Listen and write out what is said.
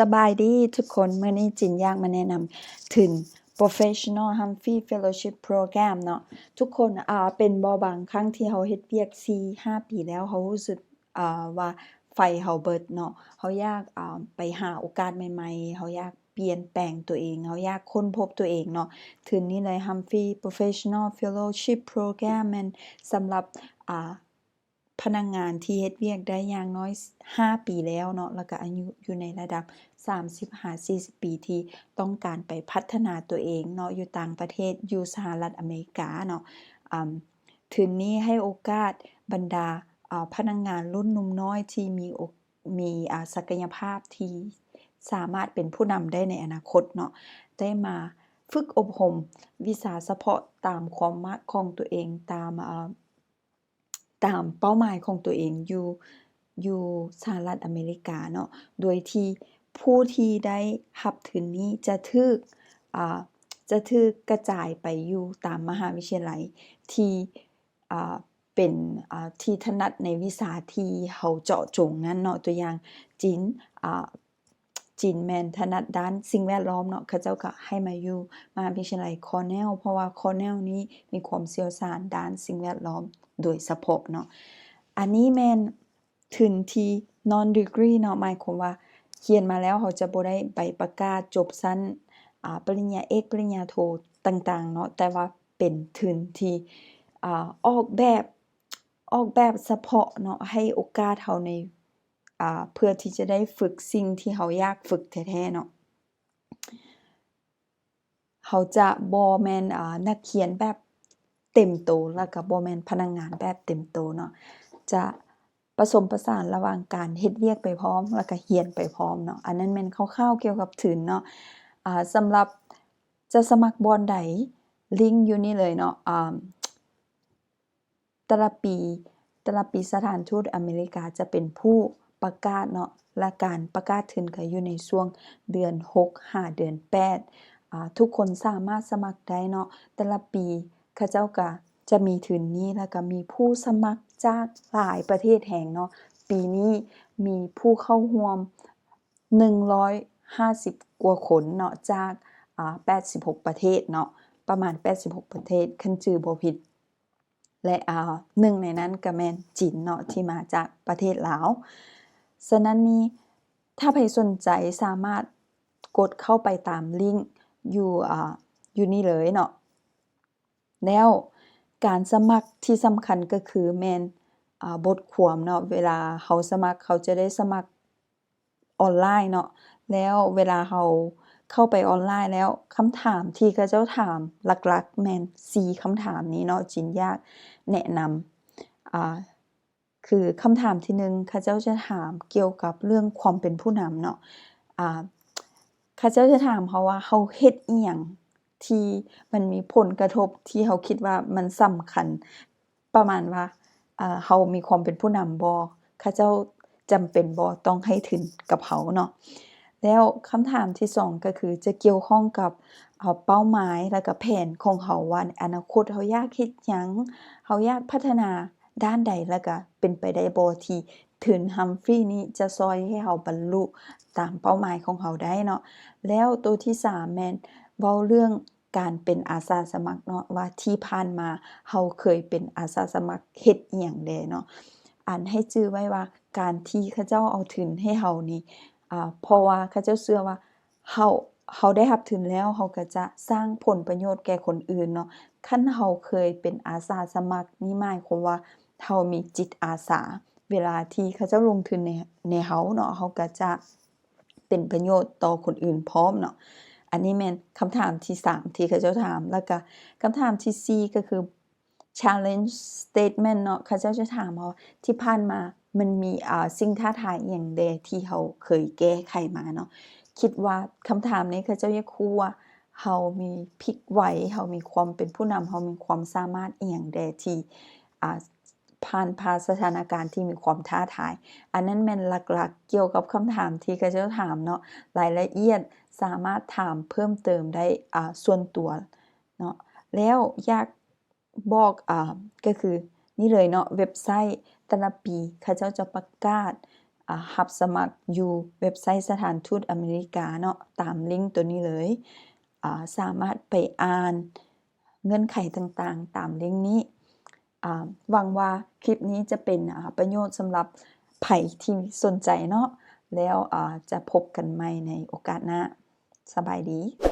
ສະບາຍດີທຸກຄົນ, ມື້ນີ້ຈິນຢາກມາແນະນຳທຶນ Professional Humphrey Fellowship Program ເນາະ. ທຸກຄົນ ອາ ເປັນບໍ່ບາງຄັ້ງທີ່ເຮົາເຮັດວຽກສີ່ຫ້າປີແລ້ວ ເຮົາຮູ້ສຶກ ອາ ວ່າໄຟເຮົາເບິດເນາະ, ເຮົາຢາກ ອາ ໄປຫາໂອກາດໃໝ່ໆ, ເຮົາຢາກປ່ຽນແປງຕົວເອງ, ເຮົາຢາກຄົ້ນພົບຕົວເອງເນາະ. ທຶນນີ້ເລີຍ Humphrey Professional Fellowship Program ແມ່ນສຳລັບ ອາ ພະນັກງານທີ່ເຮັດວຽກໄດ້ຢ່າງໜ້ອຍຫ້າປີແລ້ວເນາະ ແລ້ວກະອາຍຸຢູ່ໃນລະດັບສາມສິບຫາສີ່ສິບປີ ທີ່ຕ້ອງການໄປພັດທະນາຕົວເອງເນາະ ຢູ່ຕ່າງປະເທດ, ຢູ່ສະຫະລັດອາເມລິກາເນາະ. ອາ ທຶນນີ້ໃຫ້ໂອກາດບັນດາ ອາ ພະນັກງານລຸ້ນໜຸ່ມນ້ອຍທີ່ມີໂອ ມີ ອາ ສັກກະຍະພາບທີ່ສາມາດເປັນຜູ້ນຳໄດ້ໃນອະນາຄົດເນາະ, ໄດ້ມາຝຶກອົບຮົມວິຊາສະເພາະຕາມຄວາມມັກຂອງຕົວເອງ, ຕາມ ອາ ຕາມເປົ້າໝາຍຂອງຕົວເອງຢູ່ ຢູ່ສະຫະລັດອາເມລິກາເນາະ, ໂດຍທີ່ຜູ້ທີ່ໄດ້ຮັບທຶນນີ້ຈະຖືກ ອາ ຈະຖືກກະຈາຍໄປຢູ່ຕາມມະຫາວິທະຍາໄລທີ່ ອາ ເປັນ ອາ ທີ່ຖະໜັດໃນວິຊາທີ່ເຮົາເຈາະຈົງນັ້ນເນາະ. ຕົວຢ່າງ ຈີນ ອາ ຈີນແມ່ນຖະໜັດດ້ານສິ່ງແວດລ້ອມເນາະ, ເຂົາເຈົ້າກໍໃຫ້ມາຢູ່ມະຫາວິທະຍາໄລຄອເນລ ເພາະວ່າຄອເນລນີ້ມີຄວາມຊ່ຽວຊານດ້ານສິ່ງແວດລ້ອມໂດຍສະເພາະເນາະ. ອັນນີ້ແມ່ນທຶນທີ່ non degree ເນາະ, ໝາຍຄວາມວ່າຮຽນມາແລ້ວເຮົາຈະບໍ່ໄດ້ໃບປະກາດຈົບຊັ້ນ ອາ ປະລິນຍາເອກ, ປະລິນຍາໂທຕ່າງໆເນາະ, ແຕ່ວ່າເປັນທຶນທີ່ ອາ ອອກແບບ ອອກແບບສະເພາະເນາະ, ໃຫ້ໂອກາດເຮົາໃນ ອາ ເພື່ອທີ່ຈະໄດ້ຝຶກສິ່ງທີ່ເຮົາຢາກຝຶກແທ້ໆເນາະ. ເຮົາຈະບໍ່ແມ່ນ ອາ ນັກຮຽນແບບເຕັມໂຕ ແລ້ວກໍບໍ່ແມ່ນພະນັກງານແບບເຕັມໂຕເນາະ, ຈະປະສົມປະສານລະຫວ່າງການເຮັດວຽກໄປພ້ອມ ແລ້ວກໍຮຽນໄປພ້ອມເນາະ. ອັນນັ້ນແມ່ນຄ່າວໆກ່ຽວກັບທຶນເນາະ. ອາ ສຳລັບຈະສະໝັກບ່ອນໃດ ລິ້ງຢູ່ນີ້ເລີຍເນາະ. ອາ ແຕ່ລະປີ ແຕ່ລະປີສະຖານທູດອາເມລິກາຈະເປັນຜູ້ປະກາດເນາະ ແລະ ການປະກາດທຶນກໍຢູ່ໃນຊ່ວງເດືອນຫົກຫາເດືອນແປດ. ອາ ທຸກຄົນສາມາດສະໝັກໄດ້ເນາະ, ແຕ່ລະປີເຂົາເຈົ້າກໍຈະມີທຶນນີ້ ແລ້ວກໍມີຜູ້ສະໝັກຈາກຫຼາຍປະເທດແຮງເນາະ. ປີນີ້ມີຜູ້ເຂົ້າຮ່ວມໜຶ່ງຮ້ອຍຫ້າສິບກວ່າຄົນເນາະ ຈາກ ອາ ແປດສິບຫົກປະເທດເນາະ, ປະມານແປດສິບຫົກປະເທດ ຄັນຈື່ບໍ່ຜິດ. ແລະ ອາ ໜຶ່ງໃນນັ້ນກໍແມ່ນຈີນເນາະ ທີ່ມາຈາກປະເທດລາວ. ສະນັ້ນນີ້ ຖ້າໃຜສົນໃຈສາມາດກົດເຂົ້າໄປຕາມລິ້ງຢູ່ ອາ ຢູ່ນີ້ເລີຍເນາະ. ແລ້ວການສະໝັກທີ່ສຳຄັນກໍຄືແມ່ນ ອາ ບົດຄວາມເນາະ, ເວລາເຮົາສະໝັກ ເຮົາຈະໄດ້ສະໝັກ ອອນລາຍເນາະ, ແລ້ວເວລາເຮົາເຂົ້າໄປອອນລາຍແລ້ວ ຄຳຖາມທີ່ເຂົາເຈົ້າຖາມຫຼັກໆແມ່ນສີ່ຄຳຖາມນີ້ເນາະ, ຈິນຢາກແນະນຳ ອາ ຄືຄຳຖາມທີໜຶ່ງ ເຂົາເຈົ້າຈະຖາມກ່ຽວກັບເລື່ອງຄວາມເປັນຜູ້ນຳເນາະ. ອາ ເຂົາເຈົ້າຈະຖາມເຮົາວ່າ ເຮົາເຮັດອີ່ຫຍັງທີ່ມັນມີຜົນກະທົບທີ່ເຮົາຄິດວ່າມັນສຳຄັນ ປະມານວ່າ ເອີ ເຮົາມີຄວາມເປັນຜູ້ນຳບໍ່? ເຂົາເຈົ້າຈຳເປັນບໍ່ຕ້ອງໃຫ້ທຶນກັບເຮົາເນາະ? ແລ້ວຄຳຖາມທີສອງກໍຄືຈະກ່ຽວຂ້ອງກັບ ເອີ ເປົ້າໝາຍ ແລ້ວກະແຜນຂອງເຮົາວ່າ ໃນອະນາຄົດເຮົາຢາກເຮັດຫຍັງ? ເຮົາຢາກພັດທະນາດ້ານໃດ? ແລ້ວກະເປັນໄປໄດ້ບໍ່ທີ່ທຶນ Humphrey ນີ້ຈະຊ່ອຍໃຫ້ເຮົາບັນລຸຕາມເປົ້າໝາຍຂອງເຮົາໄດ້ເນາະ? ແລ້ວໂຕທີສາມແມ່ນເວົ້າເລື່ອງ ການເປັນອາສາສະໝັກເນາະ ວ່າທີ່ຜ່ານມາເຮົາເຄີຍເປັນອາສາສະໝັກເຮັດອີ່ຫຍັງແດ່ເນາະ. ອັນໃຫ້ຈື່ໄວ້ວ່າ ການທີ່ເຂົາເຈົ້າເອົາທຶນໃຫ້ເຮົານີ້ ອາ ເພາະວ່າເຂົາເຈົ້າເຊື່ອວ່າເຮົາ ເຮົາໄດ້ຮັບທຶນແລ້ວ ເຮົາກໍຈະສ້າງຜົນປະໂຫຍດແກ່ຄົນອື່ນເນາະ. ຄັນເຮົາເຄີຍເປັນອາສາສະໝັກນີ້ ໝາຍຄວາມວ່າເຮົາມີຈິດອາສາ ເວລາທີ່ເຂົາເຈົ້າລົງທຶນໃນ ໃນເຮົາເນາະ ເຮົາກໍຈະ ເປັນປະໂຫຍດຕໍ່ຄົນອື່ນພ້ອມເນາະ. ອັນນີ້ແມ່ນຄຳຖາມທີສາມທີ່ເຂົາເຈົ້າຖາມ. ແລ້ວກະຄຳຖາມທີສີ່ກໍຄື challenge statement ເນາະ, ເຂົາເຈົ້າຈະຖາມເຮົາວ່າ ທີ່ຜ່ານມາມັນມີ ອາ ສິ່ງທ້າທາຍອີ່ຫຍັງແດ່ທີ່ເຮົາເຄີຍແກ້ໄຂມາເນາະ? ຄິດວ່າຄຳຖາມນີ້ເຂົາເຈົ້າຢາກຮູ້ວ່າເຮົາມີພິກໄຫວ, ເຮົາມີຄວາມເປັນຜູ້ນຳ, ເຮົາມີຄວາມສາມາດອີ່ຫຍັງແດ່ທີ່ ອາ ຜ່ານຜ່າສະຖານະການທີ່ມີຄວາມທ້າທາຍ. ອັນນັ້ນແມ່ນຫຼັກໆກ່ຽວກັບຄຳຖາມທີ່ເຂົາເຈົ້າຖາມເນາະ. ລາຍລະອຽດສາມາດຖາມເພີ່ມເຕີມໄດ້ ອາ ສ່ວນຕົວເນາະ. ແລ້ວຢາກບອກ ອາ ກໍຄືນີ້ເລີຍເນາະ, ເວັບໄຊແຕ່ລະປີເຂົາເຈົ້າຈະປະກາດ ອາ ຮັບສະໝັກຢູ່ເວັບໄຊສະຖານທູດອາເມລິກາເນາະ ຕາມລິງໂຕນີ້ເລີຍ. ອາ ສາມາດໄປອ່ານເງື່ອນໄຂຕ່າງໆຕາມລິງນີ້. ອາ ຫວັງວ່າຄລິບນີ້ຈະເປັນ ອາ ປະໂຫຍດສຳລັບໃຜທີ່ສົນໃຈເນາະ ແລ້ວ ອາ ຈະພົບກັນໃໝ່ໃນໂອກາດໜ້າ. ສະບາຍດີ.